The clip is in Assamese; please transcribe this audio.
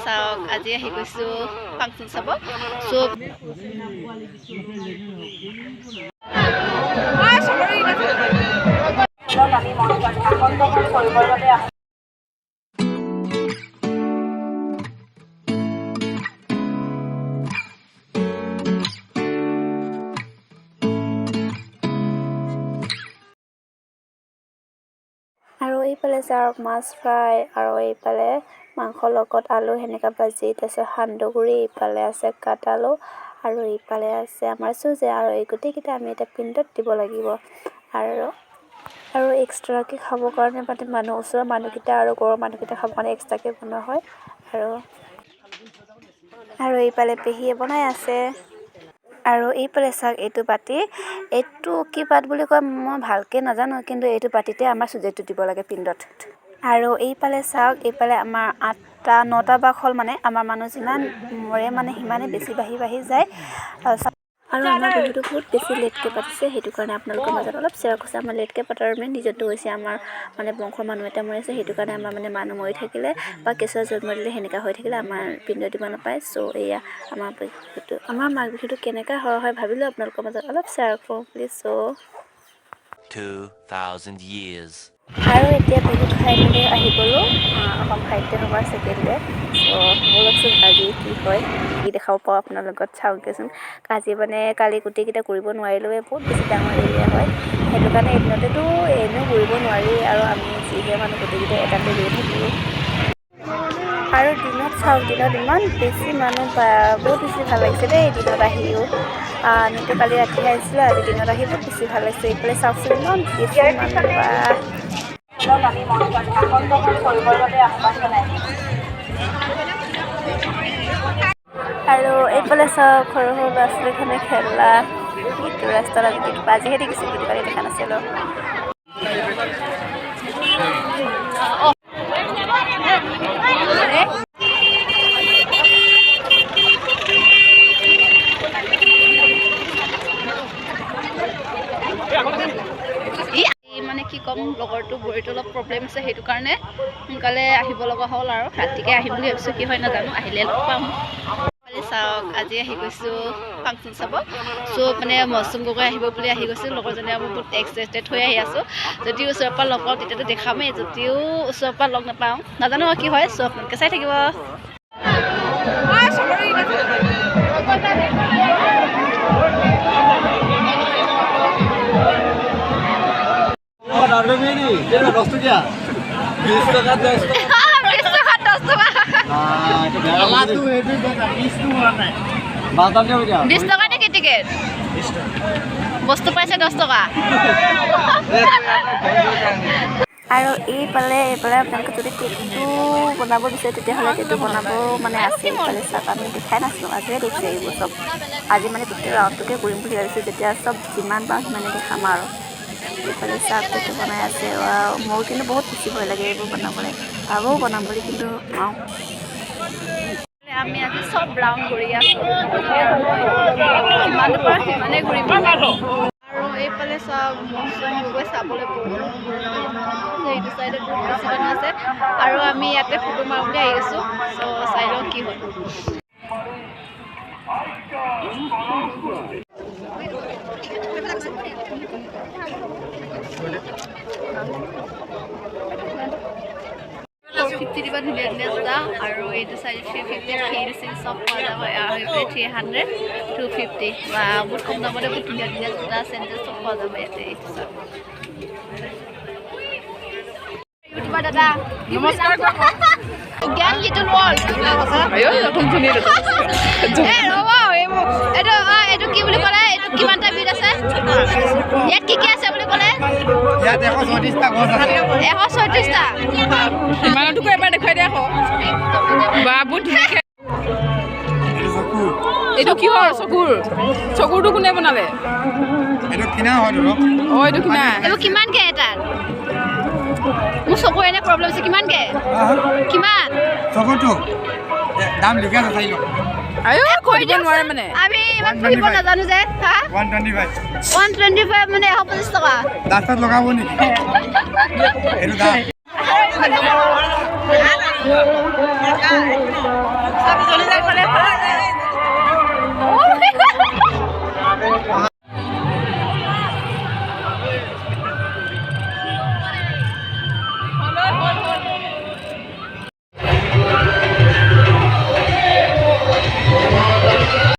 চাওক, আজি আহি গৈছোঁ ফাংচন চাব। চ' আৰু এইফালে চাওক মাছ ফ্ৰাই, আৰু এইফালে মাংসৰ লগত আলু সেনেকা ভাজি, তাৰপিছত সান্দহগুড়ি, এইফালে আছে কাঠ আলু, আৰু এইফালে আছে আমাৰ চুজি। আৰু এই গোটেইকেইটা আমি এতিয়া পিণ্ডত দিব লাগিব। আৰু আৰু এক্সট্ৰাকৈ খাবৰ কাৰণে মানে মানুহ, ওচৰৰ মানুহকেইটা আৰু ঘৰৰ মানুহকেইটা খাবৰ কাৰণে এক্সট্ৰাকৈ বনোৱা হয়। আৰু আৰু এইফালে পেহীয়ে বনাই আছে। আৰু এইফালে চাওক এইটো বাতি, এইটো কি পাত বুলি কয় মই ভালকৈ নাজানো, কিন্তু এইটো বাতিতে আমাৰ চুজিটো দিব লাগে পিণ্ডত। আৰু এইফালে চাওক, এইফালে আমাৰ 8টা 9টা বাক হ'ল, মানে আমাৰ মানুহ যিমান মৰে মানে সিমানে বেছি বাঢ়ি বাঢ়ি যায়। আৰু আমাৰ বিহুটো বহুত বেছি লেটকৈ পাতিছে, সেইটো কাৰণে আপোনালোকৰ মাজত অলপ শ্বেয়াৰ কৰিছে। আমাৰ লেটকৈ পতাৰ মেইন ৰিজনটো হৈছে আমাৰ মানে বংশৰ মানুহ এটা মৰিছে, সেইটো কাৰণে আমাৰ মানে মানুহ মৰি থাকিলে বা কেঁচুৱা জন্ম দিলে সেনেকুৱা হৈ থাকিলে আমাৰ পিণ্ড দিব নাপায়। চ' এয়া আমাৰ বিহুটো, আমাৰ মাঘ বিহুটো কেনেকুৱা হয় হয় ভাবিলোঁ আপোনালোকৰ মাজত অলপ শ্বেয়াৰ কৰোঁ বুলি। চ' 2,000 years. আৰু এতিয়া বিহু খাই মেলি আহি গ'লোঁ অসম সাহিত্য সভাৰ ছেকেণ্ড ডে। চ' ব'লকচোন আজি কি হয় কি দেখাব পাৰোঁ আপোনাৰ লগত, চাওঁগৈচোন। আজি মানে কালি গোটেইকেইটা কৰিব নোৱাৰিলোঁৱে, বহুত বেছি ডাঙৰ এৰিয়া হয়, সেইটো কাৰণে এদিনতেতো এনেও ঘূৰিব নোৱাৰি। আৰু আমি যিহে মানুহ গোটেইকেইটা এটাতে গৈ থাকিলোঁ। আৰু দিনত চাওক, দিনত ইমান বেছি মানুহ বা বহুত বেছি ভাল লাগিছে দেই দিনত আহিও। আমিতো কালি ৰাতি আহিছিলোঁ, আজি দিনত আহি বহুত বেছি ভাল লাগিছে। এইফালে চাওকচোন ইমান বেছি মানুহ বা। আৰু এইফালে চাওক সৰু সৰু ল'ৰা ছোৱালীখনে খেলা, এইটো ৰাস্তাত আজি দেখিবা, আজিহে দেখিছোঁ, কিন্তু কালি দেখা নাছিলোঁ। মানে কি ক'ম, লগৰটো ভৰিটো অলপ প্ৰব্লেম আছে, সেইটো কাৰণে সোনকালে আহিব লগা হ'ল আৰু ৰাতিকে আহিম বুলি ভাবিছোঁ, কি হয় নাজানো, আহিলে লগ পাম। চাওক আজি আহি গৈছোঁ ফাংচন চাব। চ' মানে মৌচুম গগৈ আহিব বুলি আহি গৈছোঁ, লগৰজনে আৰু বহুত এক্সাইটেড হৈ আহি আছোঁ। যদিও ওচৰৰ পৰা লগ পাওঁ তেতিয়াতো দেখামেই, যদিও ওচৰৰ পৰা লগ নাপাওঁ নাজানো আৰু কি হয়। চ' আপোনালোকে চাই থাকিব। বিশ টকা নেকি টিকেট? বস্তু পাইছে 10 টকা। আৰু এইফালে এইফালে আপোনালোকে যদি টেটু বনাব বিচাৰে তেতিয়াহ'লে টেটু বনাব মানে আছে। এইফালে চাওক, আমি দেখাই নাছিলোঁ, আজিহে দেখিছোঁ এইবোৰ চব। আজি মানে গোটেই ৰাউণ্ডটোকে কৰিম বুলি ভাবিছোঁ, যেতিয়া চব যিমান পাৰোঁ সিমানে দেখাম। আৰু এইফালে চাওক টেটু বনাই আছে। মোৰ কিন্তু বহুত বেছি ভয় লাগে এইবোৰ বনাবলৈ, ভাবোঁ বনাম বুলি কিন্তু নোৱাৰোঁ। আমি আজি চব ৰাউণ্ড ঘূৰি আছোঁ, যিমান পাৰোঁ সিমানেই ঘূৰিম। আৰু এইফালে চাওক মৌচুম গগৈ চাবলৈ বহুত এইটো চাইডত বহুত বেছি মানুহ আছে। আৰু আমি ইয়াতে ফটো মাৰোঁ বুলি আহি আছোঁ। চ' চাই লওঁ কি হয়। 450 দিবা ধুনীয়া ধুনীয়া জোতা। আৰু এইটো চাইড 350 হিল চিল চব পোৱা যাব। আৰু এইফালে 300 250 বা বহুত কম দামতে বহুত ধুনীয়া ধুনীয়া জোতা চেণ্ডেল চব পোৱা যাব ইয়াতে। এইটো চাওক ইউটিউবাৰ দাদা, নমস্কাৰ। জ্ঞান লিটল ৱৰ্ল্ড। এইটো এইটো কি বুলি ক'লে? এইটো কিমানটা বিধ আছে ইয়াত? কি কি আছে বুলি ক'লে? ইয়াত 136টা গছ আছে। 136টা। মানুহটোকো এবাৰ দেখুৱাই দিয়া আকৌ। বা বহুত ধুনীয়াকে। এইটো কিহৰ চকুৰ? চকুৰটো কোনে বনালে? এইটো কিনা হয় ধৰক। অ, এইটো কিনা। এইবোৰ কিমানকে এটাত? মোৰ চকুৰ এনে প্ৰব্লেম আছে, কিমানকে? কিমান চকুৰটো দাম লিখা আছে, চাই লওক। আয়ো, কৈ দিব নোৱাৰে মানে। আমি ইমান পঢ়িব নাজানো যে। হা, 125। 125 মানে 125 টকা। দাঁতত লগাব নেকি? এইটো দাম।